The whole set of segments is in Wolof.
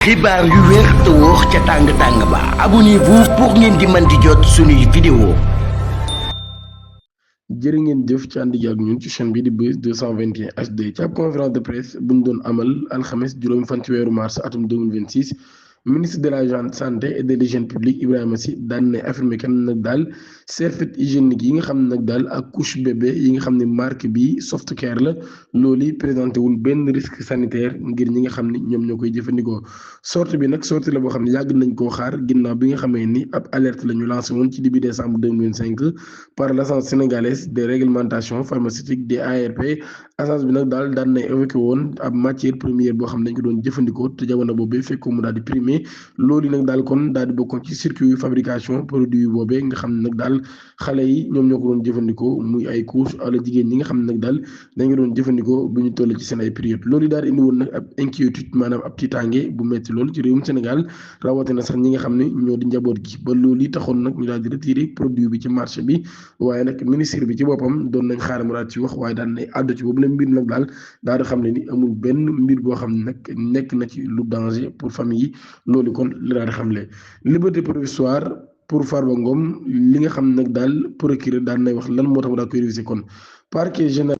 xibaar yu wér te wóor ca tàng ba abonnez-vous pour ngeen di mën di jot suñuy vidéo. jërë ngeen jëf ci ànd ak ñun ci chaîne bi di Buzz 221 HD ci ab conférence de presse bu ñu doon amal alxames juróom fan ci weeru mars atum 2026 ministre de la santé et de l'hygiène publique Ibrahima Sy daan ne affirmé kan nag daal serviette hygiénique yi nga xam ne nag daal ak couche bébé yi nga xam ne marque bi Softcare la loolu présenté wul benn risque sanitaire ngir ñi nga xam ne ñoom ñoo koy jëfandikoo sortie bi nag sortie la boo xam ne yàgg nañ koo xaar ginnaaw bi nga xamee ni ab alerte la ñu lancé woon ci début décembre 2025 par l'agence sénégalaise de réglementation pharmaceutique di ARP agence bi nag daal daan na évoqué woon ab matière première boo xam ne dañ ko doon jëfandikoo te jamono boobee fekk mu daal di primé loolu nag daal kon daal di bokkoon ci circuit fabrication produit boobee nga xam ne nag daal xale yi ñoom ñoo ko doon jëfandikoo muy ay couche wala jigéen ñi nga xam ne nag daal dañ ko doon jëfandikoo bu ñu toll ci seen ay période loolu daal indi woon nag ab inquiétude maanaam ab tiitaange bu metti loolu ci réewum Sénégal rawatina sax ñi nga xam ne ñoo di njaboot gi ba loolu taxoon nag ñu daal di retiré produit bi ci marché bi waaye nag ministre bi ci boppam doon nañ xaar mu daal ci wax waaye daan nay àddu ci boobu la mbir nag daal di xam ne ni amul benn mbir boo xam ne nag nekk na ci lu danger pour famille yi loolu kon la daal di xamle liberté provisoire pour Farba Ngom li nga xam nag daal procureur daan nay wax lan moo tax mu daal koy révisé kon parquet général.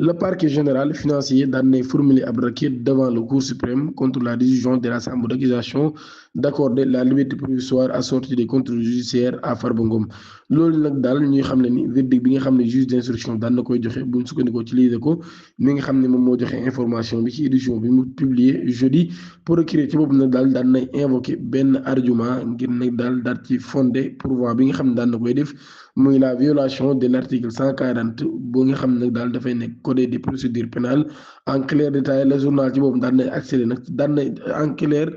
Le parquet général financier daan nay formuler ab requête devant le Cour suprême contre la décision de la chambre d'accusation d'accorder la liberté provisoire assortie des contrôles judiciaires à Farba Ngom loolu nag daal ñuy xam ne ni verdict bi nga xam ne juge d'instruction daan na koy joxe bu ñu sukkandikoo ci lise ko mi nga xam ne moom moo joxe information bi ci édition bi mu publié jeudi procureur ci boobu nag daal daan nay invoqué benn argument ngir nag daal ci fondé pourvoi bi nga xam ne daan na koy def muy la violation de l'article 140 boo nga xam ne nag daal dafay nekk code des procédures pénales en clair détail le journal ci boobu daan nay accéléré nag daan nay en clair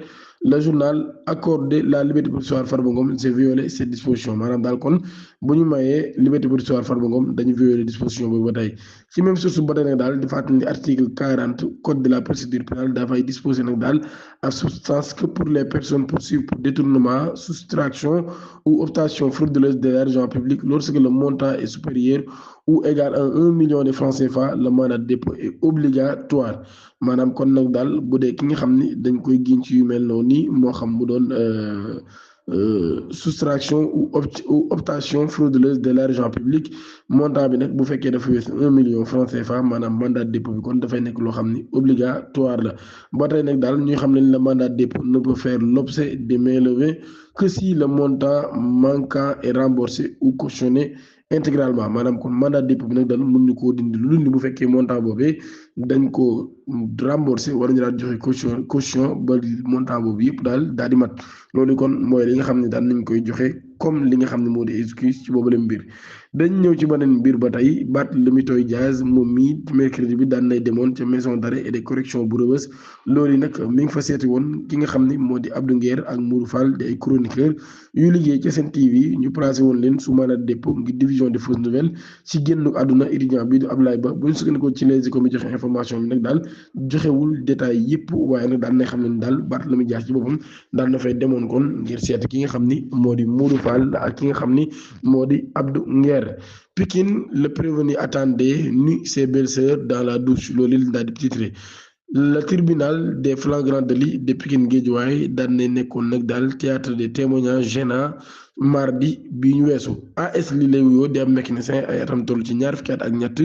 le journal accordé la liberté provisoire Farba Ngom c'est violer cette disposition maanaam daal kon bu ñu mayee liberté provisoire Farba Ngom dañu violer disposition boobu ba tey ci même source ba tey nag daal di fàttali ni article 40 code de la procédure pénale dafay disposer nag daal à substance que pour les personnes poursuivies pour détournement soustraction ou obtention frauduleuse de l'argent public lorsque le montant est supérieur ou égal à 1 million de francs CFA le mandat de dépôt est obligatoire maanaam kon nag daal bu dee ki nga xam ni dañ koy giñ ci yu mel noonu nii moo xam mu doon soustraction ou obtention frauduleuse de l'argent public montant bi nag bu fekkee dafa weesu 1 million francs CFA maanaam mandat de dépôt bi kon dafay nekk loo xam ni obligatoire la ba tey nag daal ñuy xam ne le mandat de dépôt ne peut faire l'objet de mainlevée que si le montant manquant est remboursé ou cautionné intégralement maanaam kon mandat de dépôt bi nag daal mën ñu koo dindi lu dindi bu fekkee montant boobee dañ ko remboursé wala ñu daal joxe caution ba montant boobu yëpp daal di mat loolu kon mooy li nga xam ne daan nañ koy joxe comme li nga xam ne moo di excuse ci boobu la mbir dañ ñëw ci beneen mbir ba tey Barthélémy Dias moom mii mercredi bi daan nay demoon ca maison d'arrêt et de correction bu Rebeuss loolu nag mi ngi fa seeti woon ki nga xam ne moo di Abdou Nguer ak Mourou Fall di ay chroniqueur yu liggéey ca Sen TV ñu placé woon leen sous mandat de dépôt ngir division de fausses nouvelles ci génn àdduna étudiant bi du Ablaye Ba bu ñu sukkandikoo ci Les Échos mi joxe information bi nag daal joxewul détail yëpp waaye nag daan na xam ne daal Barthélémy Dias ci boppam daan na fay demoon kon ngir seeti ki nga xam ni moo di Mourou Fall ak ki nga xam ni moo di Abdou Nguer Pikine le prévenu attendait nu ses belles-sœurs dans la douche loolu li daal di titré le tribunal des flagrants délits de Pikine Guédiawaye daan na nekkoon nag daal théâtre des témoignages gênants mardi bi ñu weesu AS li lay wuyoo di am mécanicien ay atam toll ci ñaar fukki at ak ñett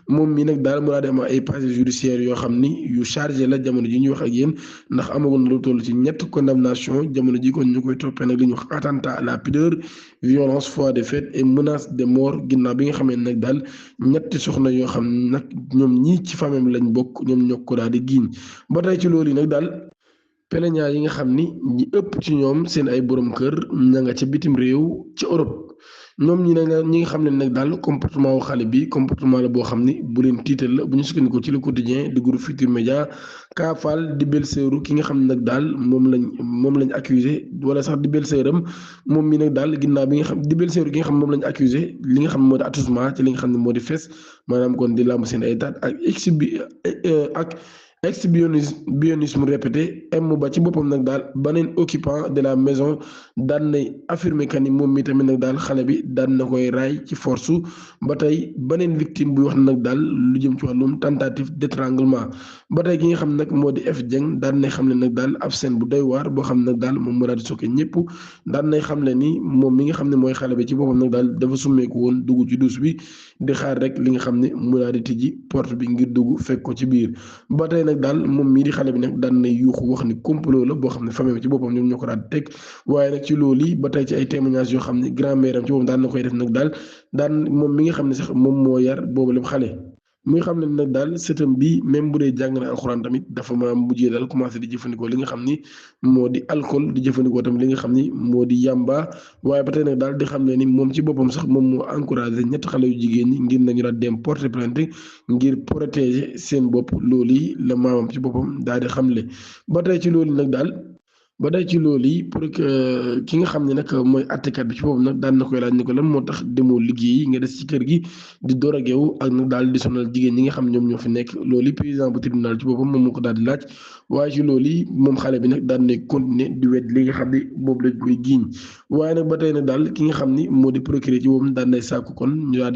moom mi nag daal mu daa dem ay passé judiciaire yoo xam ni yu chargé la jamono ji ñuy wax ak yéen ndax amagoon na lu toll ci ñett condamnation jamono ji kon ñu koy toppee nag li ñuy wax attentat à la pudeur violence fois de fait et menace de mort ginnaaw bi nga xamee nag daal ñetti soxna yoo xam ne nag ñoom ñii ci famille lañ bokk ñoom ñoo ko daal di giiñ ba tey ci loolu yi nag daal plaignants yi nga xam ni ñi ëpp ci ñoom seen ay borom kër ña nga ca bitim réew ci Europe ñoom ñi nga xam ne nag daal comportement wu xale bi comportement la boo xam ni bu leen tiital la bu ñu sukkandikoo ci le quotidien di groupe Futurs Médias Kaafal di belle-sœuru ki nga xam ne nag daal moom lañ accusé wala sax di belle-sœuram moom mi nag daal ginnaaw bi nga xam di belle-sœuru ki nga xam ne moom lañ accusé li nga xam ne moo di attouchement ci li nga xam ne moo di fes maanaam kon di làmb seen ay taat ak exhibitionnisme répété M ba ci boppam nag daal beneen occupant de la maison daan nay affirmer que ni moom mi tamit nag daal xale bi daan na koy raay ci force ba tey beneen victime buy wax nag daal lu jëm ci wàllum tentative d'étranglement ba tey ki nga xam nag moo di F Dieng daan nay xam ne nag daal ab scène bu doy waar boo xam nag daal moom moo daal di sokke ñëpp daan nay xam le ni moom mi nga xam ne mooy xale bi ci boppam nag daal dafa summeeku woon dugg ci douche bi di xaar rek li nga xam ne mu daal di tijji porte bi ngir dugg fekk ko ci biir ba tey nag daal moom mii di xale bi nag daan nay yuuxu wax ni complot la boo xam ne famille ci boppam ñoom ñoo ko daal di teg waaye nag ci loolu yi ba tey ci ay témoignages yoo xam ne grand-mère am ci boppam daan na koy def nag daal daan moom mi nga xam ne sax moom moo yar boobu lépp xale muy xam ne nag daal sëtam bi même bu dee jàng na alxuraan tamit dafa ma mujjee daal commencé di jëfandikoo li nga xam ni moo di alcool di jëfandikoo tamit li nga xam ni moo di yàmba waaye ba tey nag daal di xam ne ni moom ci boppam sax moom moo encouragé ñetti xale yu jigéen ñi ngir nañu daal dem porter plainte ngir protéger seen bopp loolu yi la maamam ci boppam daal di xamle ba tey ci loolu nag daal. ba day ci loolu yi pour que ki nga xam ne nag mooy àttekat bi ci boobu nag daan na koy laaj ni ko lan moo tax demoo liggéey nga des ci kër gi di door a geewu ak nag daal di sonal jigéen ñi nga xam ñoom ñoo fi nekk loolu yi président bu tribunal ci boppam moom moo ko daal di laaj waaye ci loolu yi moom xale bi nag daan na continuer di wet li nga xam ne boobu lañ koy giiñ waaye nag ba tey nag daal ki nga xam ni moo di procureur ci boobu daan nay sàkku kon ñu daal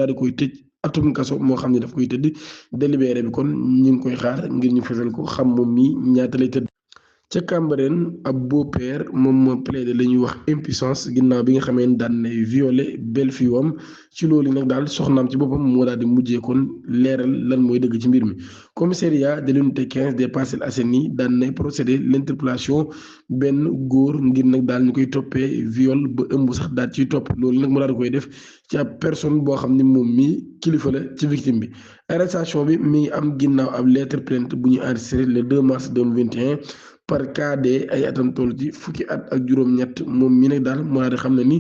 di koy tëj atum kaso moo xam ne daf koy tëdd délibéré bi kon ñu ngi koy xaar ngir ñu fësal ko xam moom mii ñaata lay tëdd. ca Cambérène ab beau-père moom moo plaidé la ñuy wax impuissance ginnaaw bi nga xamee ne daan nay violé belle-fille am ci loolu nag daal soxnaam ci boppam moo daal di mujjee kon leeral lan mooy dëgg ci mbir mi. commissariat de l'unité 15 des Parcelles Assainies daan nay procédé l'interpellation benn góor ngir nag daal ñu koy toppee viol ba ëmb sax daal ciy topp loolu nag mu daal di koy def ci ab personne boo xam ni moom mii kilifa la ci victime bi. arrestation bi mi ngi am ginnaaw ab lettre plainte bu ñu enregistré le 2 mars 2021. par KD ay atam toll ci fukki at ak juróom-ñett moom mi nag daal moo daal di xam ne ni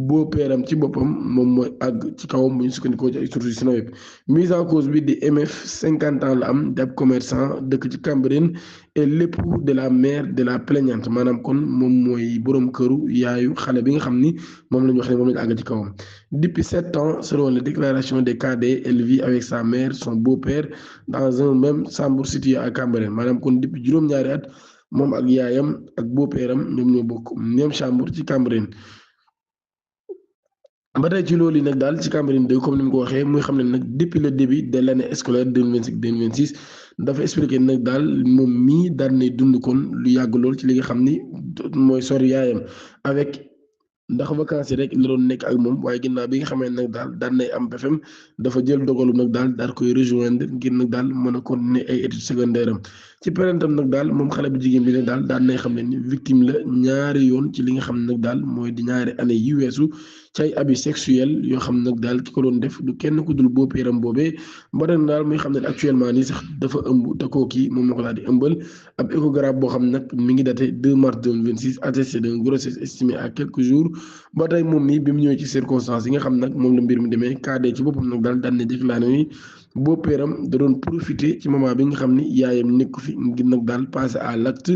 boo peeram ci boppam moom mooy àgg ci kawam bu ñu sukkandikoo ci ay sources si nawet mise en cause bi di MF 50 ans la am di ab commerçant dëkk ci Cambérène et l'époux de la mère de la plaignante maanaam kon moom mooy borom këru yaayu xale bi nga xam ni moom la ñu wax ne moom la ñu àgg ci kawam. Depuis 7 ans, selon les déclarations de KD, elle vit avec sa mère, son beau-père dans un même chambre situé à Cambérène maanaam kon depuis juróom-ñaari at. moom ak yaayam ak beau-pèram ñoom ñoo bokk même chambre ci Cambérène ba tey ci loolu yi nag daal ci Cambérène 2 comme ni mu ko waxee muy xam ne nag depuis le début de l'année scolaire 2025-2026 dafa expliqué nag daal moom mii daan nay dund kon lu yàgg lool ci li nga xam ni mooy sori yaayam avec ndax vacances yi rek la doon nekk ak moom waaye ginnaaw bi nga xamee nag daal daan nay am BFEM dafa jël dogalu nag daal koy rejoindre ngir nag daal mën a continuer ay études secondaires am ci parentam nag daal moom xale bu jigéen bi nag daal daan nay xam ne ni victime la ñaari yoon ci li nga xam ne nag daal mooy di ñaari année yi weesu ci ay abus sexuels yoo xam nag daal ki ko doon def du kenn ku dul beau-père boobee ba nag daal muy xam ne actuellement nii sax dafa ëmb te kooki moom moo ko daal di ëmbal ab échographe boo xam nag mi ngi daté 2 mars 2026 attesté d'une grossesse estimée à quelques jours ba tey moom mii bi mu ñëwee ci circonstances yi nga xam nag moom la mbir mi demee KD ci boppam nag daal daan na déclaré ni beau-père da doon profité ci moment bi nga xam ni yaayam nekk fi ngir nag daal passé à l'acte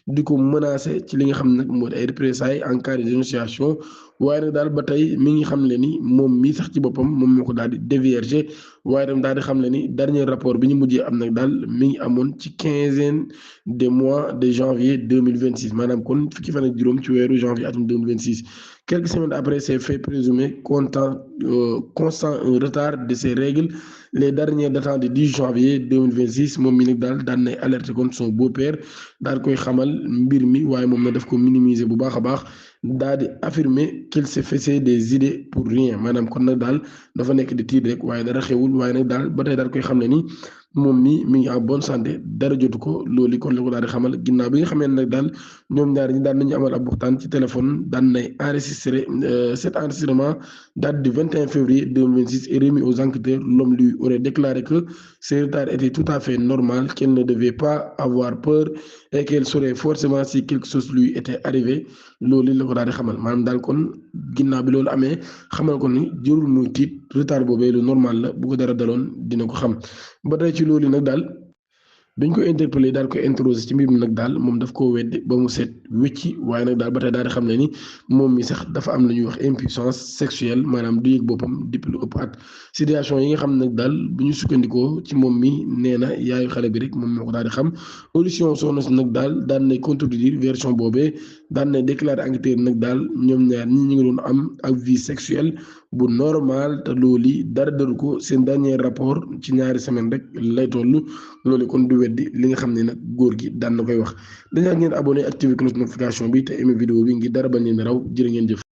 di ko menacé ci li nga xam nag moo di ay représailles en cas de dénonciation waaye nag daal ba tey mi ngi xam le ni moom mii sax ci boppam moom moo ko daal di dévierger waaye tam daal di xam le ni dernier rapport bi ñu mujjee am nag daal mi ngi amoon ci 15e de mois de janvier 2026 maanaam kon fukki fan ak juróom ci weeru janvier atum 2026 quelques semaines après ces faits présumés constant un retard de ces règles les derniers datant du 10 janvier 2026 moom mi nag daal daan nay alerter kon son beau-père daal koy xamal mbir mi waaye moom na daf ko minimiser bu baax a baax daal di affirmer qu'il se faisait des idées pour rien maanaam kon nag daal dafa nekk di tiit rek waaye dara xewul waaye nag daal ba tey daal koy xam ne ni moom mi ngi en bonne santé dara jotu ko loolu kon la ko daal di xamal ginnaaw bi nga xamee nag daal ñoom ñaar ñi daan nañu amal ab waxtaan ci téléphone daan nay enregistré cet enregistrement date du 21 février 2026 et remis aux enquêteurs. L'homme lui aurait déclaré que ce retard était tout à fait normal, qu'elle ne devait pas avoir peur et qu'elle saurait forcément si quelque chose lui était arrivé loolu la ko daal di xamal maanaam daal kon ginnaaw bi loolu amee xamal ko ni jërul muy tiit retard boobee lu normal la bu ko dara daloon dina ko xam ba tey ci loolu nag daal dañ ko interpellé daal ko interroger ci mbir mi nag daal moom daf koo weddi ba mu set wécci waaye nag daal ba tey daal di xam ne ni moom mi sax dafa am lu ñuy wax impuissance sexuelle maanaam du yëg boppam depuis lu ëpp at situation yi nga xam nag daal bu ñu sukkandikoo ci moom mi nee na yaayu xale bi rek moom moo ko daal di xam audition soxna si nag daal daan nay contredire version boobee daan nay déclaré enquêteur nag daal ñoom ñaar ñi ñu ngi doon am ak vie sexuelle bu normal te loolu dara daru ko seen dernier rapport ci ñaari semaine rek lay toll loolu kon du weddi li nga xam ne nag góor gi daan na koy wax dañaa ngeen abonné activé cloche notification bi te aimé vidéo bi ngir dara bañ leen raw jërë ngeen jëf